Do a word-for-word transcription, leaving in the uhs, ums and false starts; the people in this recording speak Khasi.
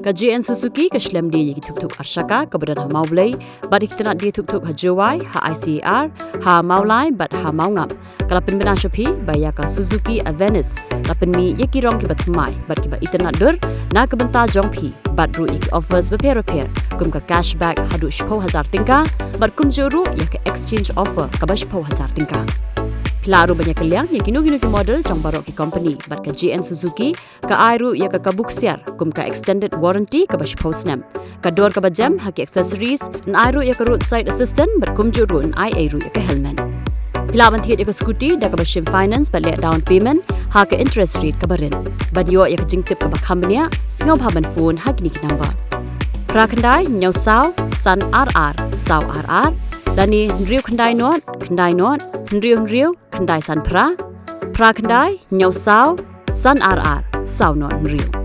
Ka J N Suzuki ka shlem die ïa ki thuk thuk arshaka kaba don ha Mawblei bad ïa ki tnat die thuk thuk ha Jowai, ha I C A R, ha Mawlai bad ha Mawngap. Ka la pynbna sha phi ba ïa ka Suzuki Avenis la pynmih ïa ki rong kiba thymmai bad kiba itynnad dur na ka bynta jong phi, bad ruh ïa ki offers bapher bapher kum ka cashback haduh shiphew hajar tyngka bad kumjuh ruh ïa ka exchange offer kaba shiphew hajar tyngka. Phi lah ruh ban ïa kylliang ïa kino kino ki model jong baroh ki company, bad ka J N Suzuki ka ai ruh ïa ka kabu ksiar kum ka extended warranty kaba shiphew snem. Ka dor kaba jem ha ki accessories, yn ai ruh ïa ka roadside assistant bad kumjuh ruh yn ai ei ruh ïa ka helmet. Phi lah ban thied ïa ka scooty da kaba shim finance bad leh down payment ha ka interest rate kaba rit. Ban ïoh ïa ka jingtip kaba kham bniah, sngewbha ban phone ha kine ki number: phra khyndai hynñiew saw san ar ar saw ar ar, lane hynriew khyndai nought khyndai nought hynriew hynriew khyndai san phra, phra khyndai hynñiew saw san ar ar saw nought hynriew.